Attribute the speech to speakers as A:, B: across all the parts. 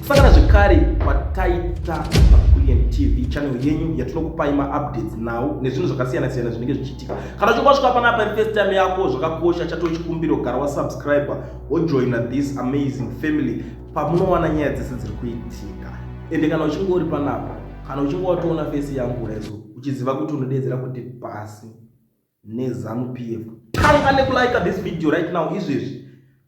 A: Tasangana zvekare kwataita paKulian TV channel yenyu yatinokupai maupdates nhau nezvinhu zvakasiyana siyana zvinenge zvichiitika. Kana uchinge wasvika panapa iri first time yako, zvakakosha chatove chikumbiro, gara wasubscribe wojoina this amazing family pamunowana nyaya dzese dziri kuitika. Ende kana uchinge uri panapa, kana uchinge watoona face yangu rezo, uchiziva kuti unodeedzera kuti pasi neZanu PF, tanga nekulike this video right now, izvezvi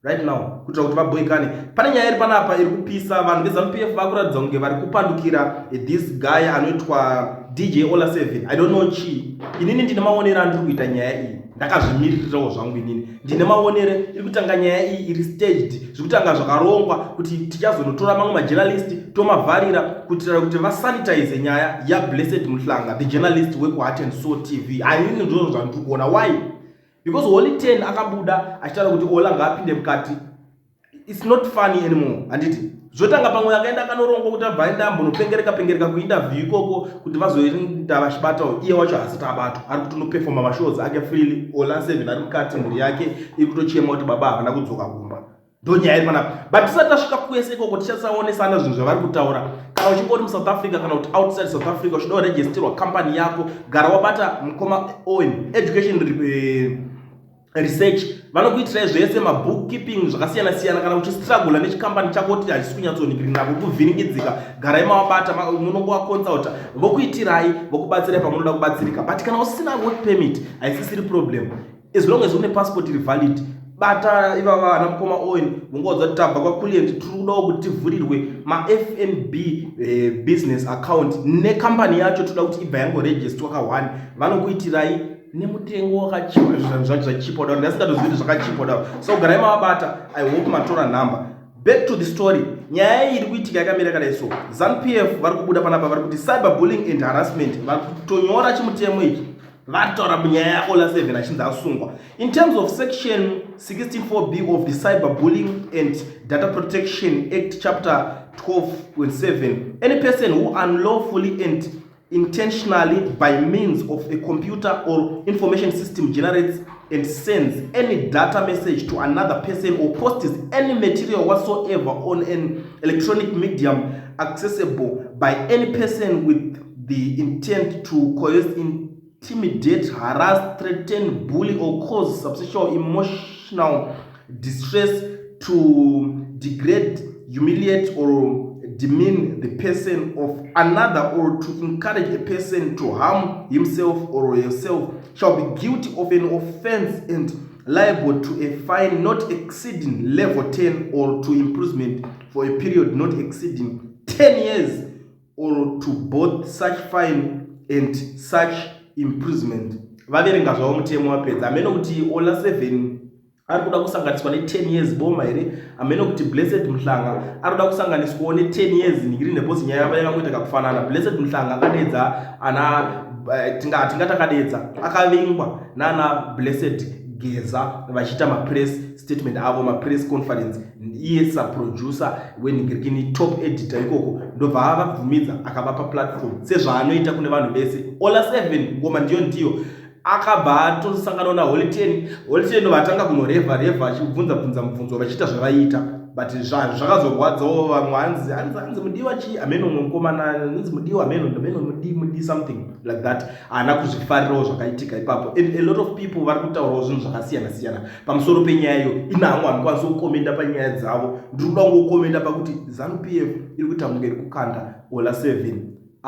A: right now, kuitira kuti vaboikane. Pane nyaya iri panapa iri kupisa. Vanhu veZanu PF vakuratidza kunge vari kupandukira this guy anoitwa DJ Ola 7. I don't know chii. Inini ndine maonero andiri kuita nyaya iyi, ndakazvimiririrawo zvangu. Inini ndine maonero iri kutanga nyaya iyi iri staged, zviri kutanga zvakarongwa kuti tichazonotora mamwe majournalist tomavharira kuitira kuti vasanitize nyaya yaBlessed Mhlanga, the journalist wekuHeart and Soul TV. Ainini ndizvo zvandiri kuona. Why? Because Holy 10 akabuda achitaura kuti Ola ngaapinde mukati. It's not funny anymore, handiti? Zvotanga pamwe akaenda akanorongwa kuti abva aenda ambonopengereka pengereka kuinterview ikoko kuti vazoenda vachibatawo. Iye wacho haasati abatwa, ari kutonoperforma mashows ake freely. Ola 7 ari mukati, mhuri yake iri kutochema kuti baba havana kudzoka kumba. Ndo nyaya iri panapa, but tisati tasvika kwese ikoko, tichasaonesana zvinhu zvavari kutaura. Kana uchinge uri muSouth Africa kana kuti outside South Africa, uchida kuregisterwa kambani yako, gara wabata mukoma Owen Education Research. Vanokuitirai zvese, mabookkeeping zvakasiyana siyana. Kana uchistrugula nechikambani chako kuti hachisi kunyatsoningirina, kuvhiringidzika, garai mavabata, munongovaconsulta, vokuitirai, vokubatsirai pamunoda kubatsirika. But kana usina work permit, haisisiri problem. As long as une passport iri valid, bata ivava vana mukoma Owen, vongoudza kuti tabva kwaCulient, tiri kudawo kuti tivhurirwe maFNB business account nekambani yacho, toda kuti ibva yangoregisterwa ka1. Vanokuitirai nemutengo wakachipa, zvinhu zvacho zvachipa daro, ndasingatozivi kuti zvakachipa daro. So garai mavabata. I hope matora nhamba. Back to the story. Nyaya iyi iri kuitika yakamira kadai. So ZANU PF vari kubuda panapa, vari kuti cyberbullying and harassment. Vari kutonyora chimutemo ichi, vataura munyaya yaOla 7 achinzi asungwa. In terms of section 64B of the Cyberbullying and Data Protection Act, chapter 12.7, any person who unlawfully and intentionally by means of a computer or information system generates and sends any data message to another person or posts any material whatsoever on an electronic medium accessible by any person with the intent to coerce, intimidate, harass, threaten, bully or cause substantial emotional distress, to degrade, humiliate or demean the person of another or to encourage a person to harm himself or herself shall be guilty of an offense and liable to a fine not exceeding level 10 or to imprisonment for a period not exceeding 10 years or to both such fine and such imprisonment. Vaverenga zvavo mutemo, wapedza. Hamene kuti Ola 7 ari kuda kusanganiswa ne10 years boma here, hamene kuti Blessed Mhlanga ari kuda kusanganiswawo ne10 years ningiri neposi. Nyaya yava yakangoita kakufanana. Blessed Mhlanga akadedza ana tinga takadedza, akavingwa nana Blessed Geza vachiita mapress statement avo, mapress conference. Iye saproducer wenhingirikini, top editor ikoko, ndobva avabvumidza, akavapa platform sezvaanoita kune vanhu vese. Ola 7 ngoma ndiyo ndiyo akabva atosangana naHoly 10. Holy 10 vatanga kunorevha revha, achibvunza bvunza mubvunzo, vachiita zvavaiita, but zvakazorwadzawo vamwe. Hanzi Mudiwa chii, hameno, umwe mukomana hanzi Mudiwa, hameno, hameno, mudi mudi something like that, haana kuzvifarirawo zvakaitika ipapo. And a lot of people vari kutaurawo zvinhu zvakasiyana siyana pamusoro penyaya iyo. Ina hamwe handikwanisi kukomenda panyaya dzavo. Ndiri kuda kungokomenda pakuti ZANU PF iri kuita kunge iri kukanda Ola 7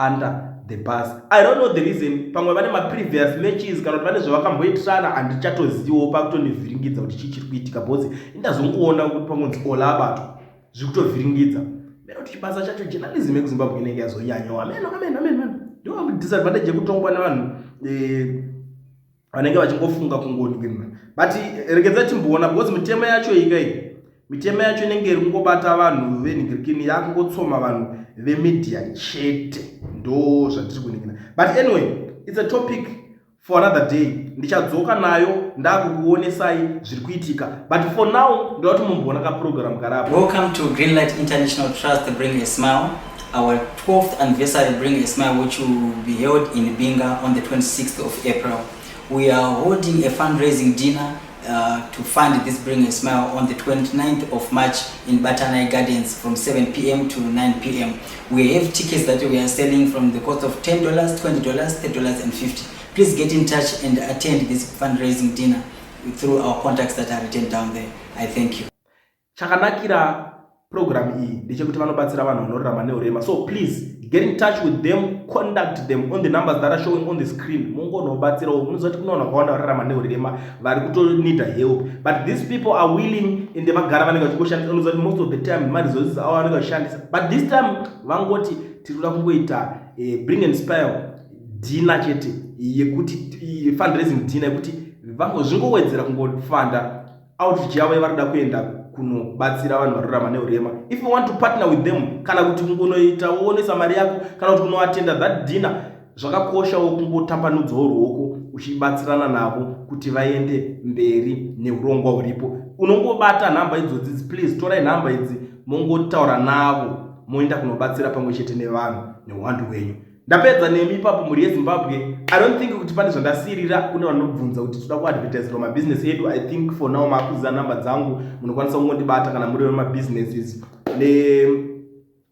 A: under the bus. I don't know the reason. Pamwe vane maprevious matches kana kuti vane zvavakamboitirana, handichatoziviwo. Pakutonivhiringidza kuti chii chiri kuitika, because indazongoona kuti pangonzi Ola abatwa, zviri kutovhiringidza meno kuti chibasa chacho journalism yekuZimbabwe inenge yazonyanyawo. Ameno, ameno, ameno. Ndo disadvantage yekutongwa nevanhu vanenge vachingofunga kungoningirina. But regedza timboona, because mitemo yacho ikai, mitemo yacho inenge iri kungobata vanhu venhingirikini, yakungotsoma vanhu vemedia chete. Ndo zvatiri kuningina. But anyway, it's a topic for another day. Ndichadzoka nayo ndakukuonesai zviri kuitika, but for now ndoda kuti mumboona kaprogram karapo.
B: Welcome to Greenlight International Trust Bring a Smile, our 12th anniversary Bring a Smile, which will be held in Binga on the 26th of April. We are holding a fundraising dinner. To fund this Bring a Smile on the 29th of March in Batanai Gardens from 7 p.m. to 9 p.m. We have tickets that we are selling from the cost of $10, $20, $30 and 50. Please get in touch and attend this fundraising dinner through our contacts that are written down there. I thank you.
A: Chakanakira program iyi ndechekuti vanobatsira vanhu vanorarama neurema. So please get in touch with them, contact them on the numbers that are showing on the screen. Mungonobatsirawo. Munoziva kuti kune vanhu vakawanda vararama neurema vari kutonida help, but these people are willing, ende vagara vanenge vachingoshandisa. Unoziva kuti most of the time maresources avo vanenge vachishandisa, but this time vangoti tiri kuda kungoita Bring a Smile dinner chete, yekuti fundraising dinner yekuti zvingowedzera kungofanda outreach yavo yavari kuda kuenda kunobatsira vanhu vanorarama neurema. If you want to partner with them, kana kuti kungonoita uonesa mari yako, kana kuti kunoatenda that dinner, zvakakoshawo kungotambanudzawo ruoko uchibatsirana navo kuti vaende mberi neurongwa huripo. Unongobata nhamba idzodzi. Please torai nhamba idzi, mongotaura navo, moenda kunobatsira pamwe chete nevanhu neuwandu hwenyu. Ndapedza nemi ipapo, mhuri yeZimbabwe. I don't think kuti pane zvandasirira. Kune vanobvunza kuti toda kuadvertisirwa mabhizinesi edu. I think for now makuziva nhamba dzangu, munokwanisa kungondibata kana muri vemabhizinesis.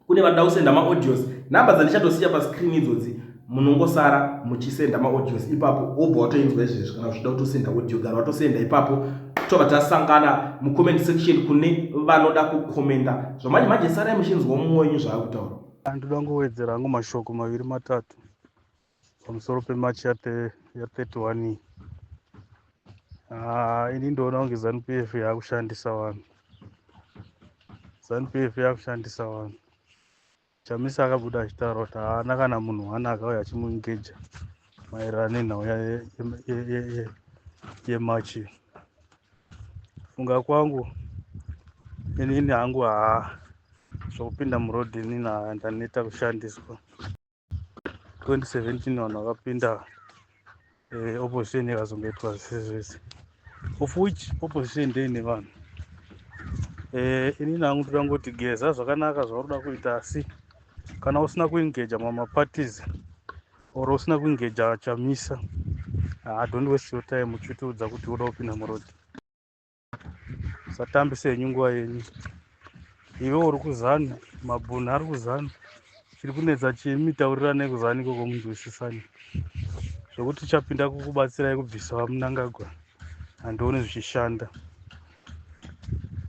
A: Kune vanoda kusenda maaudios, nhamba dzandichatosiya pascreen idzodzi, munongosara muchisenda maaudios ipapo, wobva watoinzwa izvezvi. Kana uchida kutosenda audio, gara watosenda ipapo, tobva tasangana mucomment section. Kune vanoda kukomenda zvamanje manje, sarai muchinzwa mumwe wenyu zvaakutaura.
C: Ndoda ngowedzera hangu mashoko maviri matatu pamusoro peMarch ya31 iyi. Ah, ini ndoona kunge ZANU PF yaakushandisa vanhu. ZANU PF yaakushandisa vanhu. Chamisa akabuda achitaura kuti haana kana munhu one akauya achimuengeja maererano nenhau yeMarch. Funga kwangu inini hangu, haa, zvokupinda murodhi inini haa, ndaneta kushandiswa. 2017 vanhu vakapinda, opposition ikazongoitwa zvese zvese, of which opposition ndeine vanhu. Inini hangu ndoda ngoti Geza, zvakanaka zvauri kuda kuita, asi kana usina kuengeja mamaparties or usina kuengeja Chamisa, don't waste your time uchitiudza kuti uda kupinda murodhi. Usatambise henyu nguva yenyu. Iwe uri kuZANU, mabhunu ari kuZANU, chiri kunetsa chii? Mitaurirane kuZANU ikoko, munzwisisane. Zvokuti chapinda kukubatsirai kubvisa vaMunangagwa, handioni zvichishanda.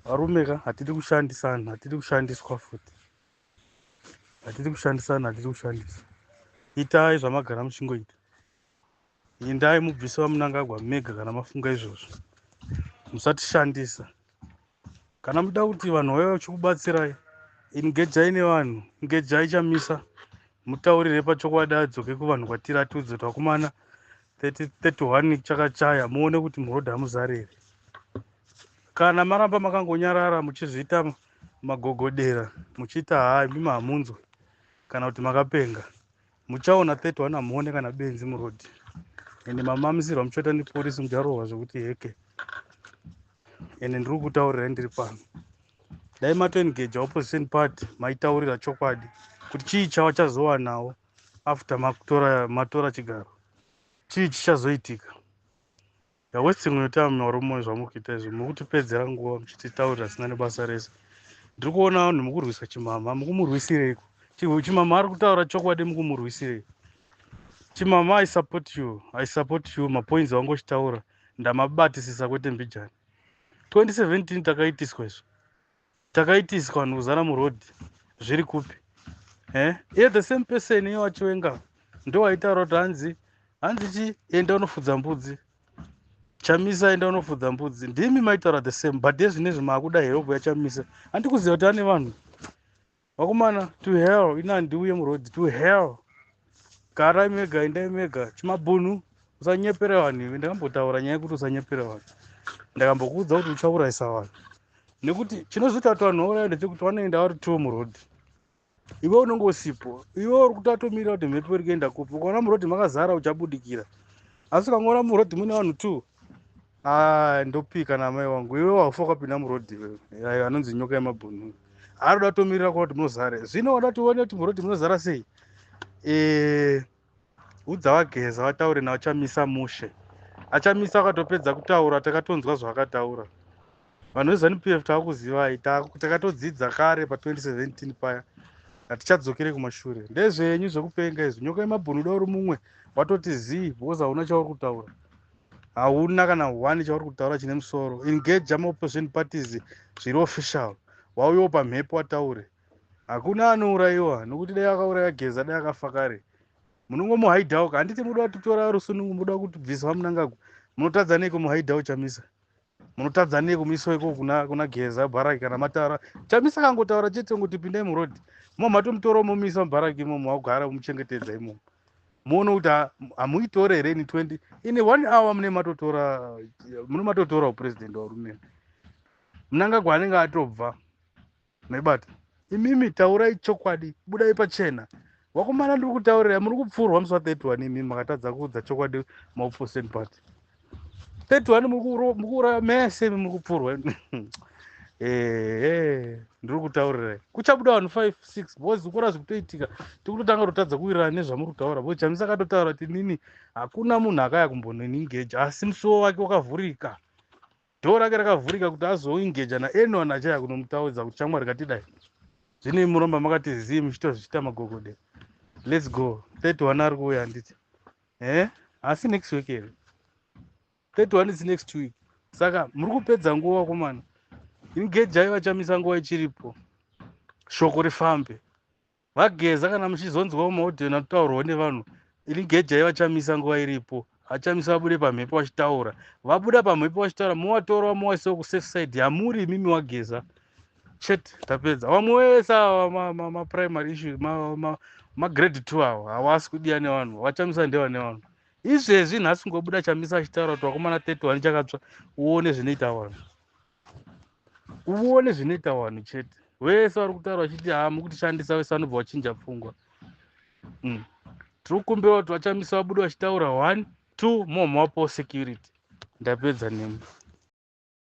C: Varume ka, hatidi kushandisana, hatidi kushandiswa futi. Hatidi kushandisana, hatidi kushandisa. Itai zvamagara muchingoita, indai mubvise vaMunangagwa mega kana mafunga izvozvo. Musatishandisa. Kana muda kuti vanhu vauya vachikubatsirai, engejai nevanhu, engejai Chamisa, mutaurire pachokwadi, adzoke kuvanhu kwatiri, atiudze kuti vakomana, 31 chakachaya, muone kuti murodhi hamuzari here. Kana maramba makangonyarara muchizviita magogodera, muchiita hai mimi hamunzwe kana kuti makapenga, muchaona 31 hamuone kana benzi murodhi, ende mamamisirwa muchaita neporisi, mucharohwa zvekuti heke. Ende ndiri kutaurirai ndiri pano, dai matoengeja opposition party, maitaurira chokwadi kuti chii chawachazowanawo after matora chigaro, chii chichazoitika. You're wasting your time, varume. Zvamuri kuita izvi, muri kutipedzera nguva muchititaurira zvisina nebasa rese. Ndiri kuona vanhu mukurwisa Chimama. Mukumurwisireiko Chimama? Ari kutaura chokwadi, mukumurwisirei Chimama? I support you, I support you. Mapoints awangochitaura ndamabatisisa, kwete mbijani. 2017 takaitiswa izvo, takaitiswa vanhu kuzara murodhi. Zviri kupi? Iye the same person iye waChiwenga ndo aitaura kuti hanzi chi enda unofudza mbudzi, Chamisa, enda unofudza mbudzi. Ndimi maitaura the same, but ezvinezvi maakuda help yaChamisa. Handikuziva kuti ane vanhu. Vakomana, to hell! Ina handiuye murodhi. To hell! Garai mega, endai mega. Chimabhunu, usanyepere vanhu iwe. Ndakambotaura nyaya yekuti usanyepere vanhu. Ndakambokuudza kuti uchaurayisa vanhu, nekuti chinozoita kuti vanhu vauraya ndechekuti vanoenda vari two murodhi, iwe unenge usipo. Iwe uri kutatomirira kuti mhepo iri kuenda kupi. Ukaona murodhi makazara, uchabudikira, asi ukangoona murodhi mune vanhu two, a ndopika namai wangu, iwe waufa ukapinda murodhi. Iwe anonzi nyoka yemabhunu ari kuda kutomirira kuona kuti munozara. Zvino wada tione kuti murodhi munozara sei. Udza vaGeza vataure navo Chamisa mushe. Achamisa akatopedza kutaura, takatonzwa zvaakataura. Vanhu veZanu PF taakuzivai, takatodzidza kare pa2017 paya, hatichadzokere kumashure. Ndezvenyu zvekupenga izvi. Nyoka yemabhunu, da uri mumwe watoti zii, because hauna chauri kutaura, hauna kana one chauri kutaura chine musoro. Engage maopposition parties zviri official, wauyewo pamhepo wataure. Hakuna anourayiwa, nokuti dai akauraya Geza dai akafa kare. Munongomuhaidhawo. Handiti muda kutora rusunungu, muda kutibvisa vaMunangagwa, munotadza nei kumuhaidhawo Chamisa? Munotadza nei kumiswa iko kuna Geza bharaki? Kana mataura, Chamisa kangotaura chete ngoti pindai murodhi mo, matomutora momisa mubharaki imomo, wagara muchengetedza imomo. Muone kuti hamuitore here. In 20, in one hour mune matotora, mune matotora upurezidendi warumene. Munangagwa anenge atobva. Maibata imimi, taurai chokwadi, budai pachena. Vakomana, ndiri kutaurira, muri kupfurwa musi wa31. Imi makatadza kuudza chokwadi maopposition party, 31 muri kuuraya mese imi, muri kupfurwa. Ehe, ndiri kutaurirai, kuchabuda vanhu 5 6, because kora zvikutoitika, tikutotanga kutotadza kuwirirana nezvamuri kutaura, because Chamisa akatotaura kuti nini hakuna munhu akaya kumbonenengeja, asi musuwo wake wakavhurika, dhoo rake rakavhurika kuti azoengeja naanyone achaya kunomutaudza kuti chamwari katidai. Zvino muromba makati zii, muchitozvichita magogodera. Let's go, 31 ari kuuya, handiti? Asi next week here? 31 is next week. Saka muri kupedza nguva, vakomana. Engejai vaChamisa nguva ichiripo, shoko rifambe. Vageza, kana muchizonzwawo maaudio natotaurwawo nevanhu, engejai vaChamisa nguva iripo. VaChamisa vabude pamhepo vachitaura, vabuda pamhepo vachitaura, muvatora muwaisewo kusafe side yamuri imimi. Wageza chete, tapedza. Vamwe vese ava maprimary issue, magrade 2 ava havasi kudiya nevanhu. VaChamisa ndeva nevanhu. Izvezvi nhasi ngobuda Chamisa achitaura kuti vakomana 31 chakatsva, uone zvinoita vanhu, uone zvinoita vanhu chete. Vese vari kutaura vachiti ha, mukutishandisa, vese vanobva vachinja pfungwa. Tiri kukumbira kuti vaChamisa vabude vachitaura, one two, momuwapo security. Ndapedza nemi.